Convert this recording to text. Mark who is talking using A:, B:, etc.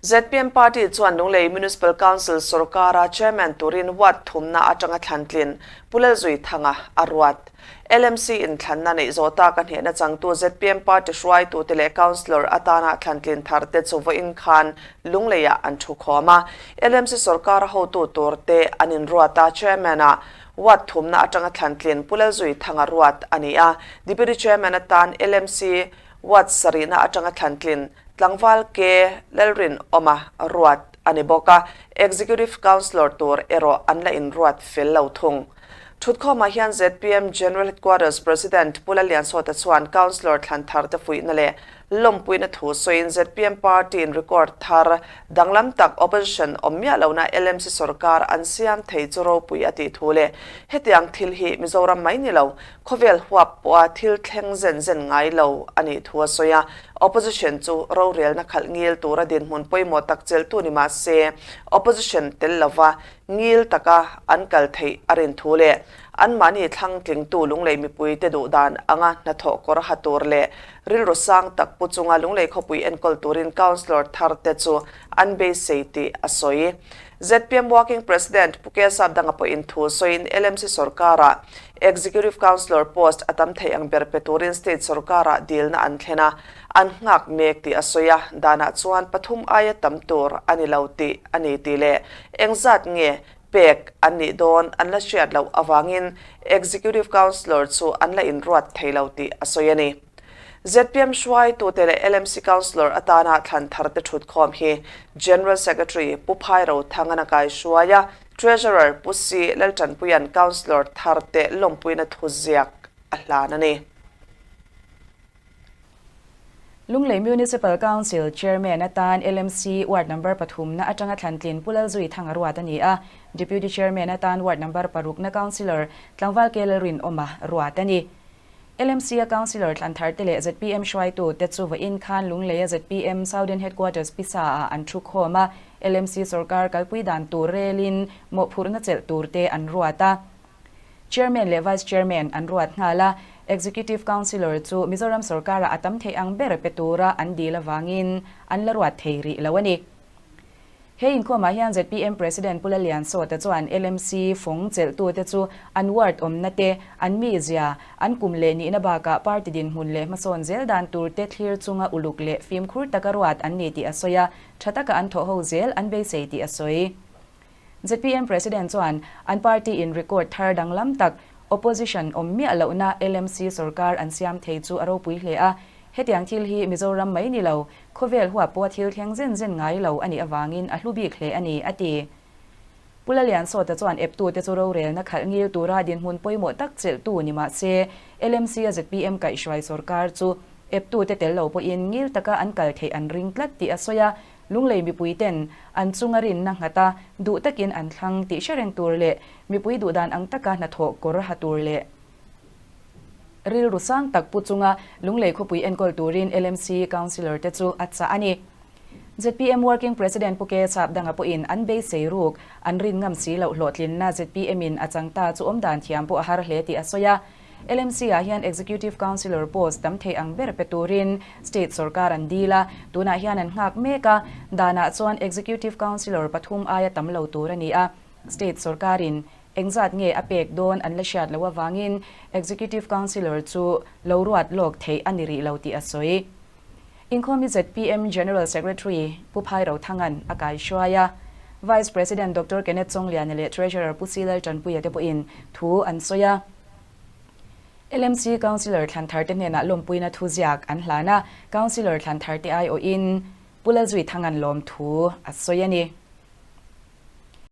A: ZPM Party chuan Lunglei Municipal Council sorkara Chairman turin ward thumna atanga thlantlin Pu Lalzuithanga a ruat. LMC inthlanna neih zawh taka hnehna changtu ZPM Party hruaitute leh Councillor atana thlantlin tharte chu vawiin khan Lungleiah an thu khawm a. LMC sorkara hotu turte an inruat a, Chairman-ah ward thumna atanga thlantlin Pu Lalzuithanga ruat a ni a. Deputy Chairman atan LMC ward sarihna atanga thlantlin Tlangval K. Lalrinawma ruat a ni bawk a, Executive Councillor tur erawh an la inruat fel lo thung. Thutkhawmah hian zpm General Headquarters President Pu Lalliansawta chuan Councillor thlan tharte fuihna leh lawmpuina thu sawiin zpm party-in record thar danglam tak opposition awm miah lohna LMC sorkar an siam thei chu ropui a tih thu leh hetiang thil hi Mizoram mai ni lo khawvel huap pawha thil thleng zen zen ngai lo a nih thu a sawi a. Opposition chu rorelna khalh ngil tura dinhmun pawimawh tak chelhtu ni mah se, opposition tel lova ngil taka an kal theih a rin thu leh anmahni thlang tlingtu Lunglei mipuite duh dan anga hnathawh kawr ha tur leh rilru sang tak pu chunga Lunglei khawpui enkawl turin Councillor tharte chu an beisei tih a sawi. Zpm Working President Pu Kesap danga pawhin thu sawiin LMC sorkarah Executive Councillor post a tam thei ang ber pe turin state sorkarah dilna an thlen a, an nghak mek tih a sawi a, danah chuan pathum aia tam tur a ni lo tih a ni tih leh engzat nge pek an nih dawn an la hriat loh avangin Executive Councillor chu an la inruat thei lo tih a sawi a ni. Zpm hruaitute leh LMC Councillor atana thlan tharte thutkhawm hi General Secretary Pu Phairo Thangana kaihruai a, Treasurer Pu Si Laltanpuia'n Councillor tharte lawmpuina thuziak a hlan a ni.
B: Lunglei Municipal Council Chairman atan LMC Ward Number pathumna atanga thlantlin Pu Lalzuithanga ruat a ni a, Deputy Chairman atan Ward Number parukna Councillor Tlangval K Lalrinawma ruat a ni. LMC-a Councillor thlan tharte leh zpm hruaitute chu vawiin khan Lungleia zpm Southern Headquarters pisa-ah an thu khawm a, LMC sorkar kalpui dan tur relin mawhphurhna chelh turte an ruat a. Chairman leh Vice Chairman an ruat nghal a, Executive Councillor chu Mizoram sorkara a tam theih ang ber pe tura an dil avangin an la ruat thei rih lo a ni. He inkhawmah hian zpm President Pu Lalliansawta chuan LMC fawng chelhtute chu an ward awmna te, an mizia, an kum leh nihna bakah party dinhmun leh hmasawn zel dan turte thlir chunga uluk leh fimkhur taka ruat an ni tih a sawi a, tha taka an thawh ho zel an beisei tih a sawi. Zpm President chuan an party in record thar danglam tak, opposition awm miah lohna LMC sorkar an siam thei chu a ropui hle a, hetiang thil hi Mizoram mai ni lo, Khawvel huap pawha thil thleng zen zen ngai lo a nih avangin a hlu bik hle a ni, a ti. Pu Laliansawta chuan eptute chu rorelna khalh ngil tura dinhmun pawimawh tak chelhtu ni mah se, LMC-a zpm kaihhruai sorkar chu eptute tel lo pawhin ngil taka an kal theih an ring tlat tih a sawi a, Lunglei mipuiten an chunga rinna nghat a, duh takin an thlang tih hre reng tur leh mipui duhdan ang taka hnathawh kawr ha tur leh Rilru sang tak pu chunga Lunglei khawpui enkawl turin LMC Councillor te chu a chah a ni. Zpm Working President Pu K Chapdanga pawhin an beisei ruk an rin ngam si loh hlawhtlinna zpm in a chang ta chu awmdan thiam pawh a har hle tih a sawi a. LMC ah hian Executive Councillor post tam thei ang ber pe turin State sorkar an dil a, tunah hian an nghak mek a, danah chuan Executive Councillor pathum aia tam lo tur a ni a, State sorkarin Engzat nge a pek dawn an la hriat loh avangin Executive Councillor chu lo ruat lawk theih a ni rih lo tih a sawi. Inkhawmi zpm General Secretary Pu Phai Rothangan a kaihruai a, Vice President Doctor Kenneth Chawngliana leh Treasurer Pu Silal Tanpuia te pawhin thu an sawi a. LMC Councillor thlan tharte hnenah lawmpuina thuziak an hlan a, Councillor thlan tharte aiawhin Pu Lalzuithangan lawmthu a sawi a ni.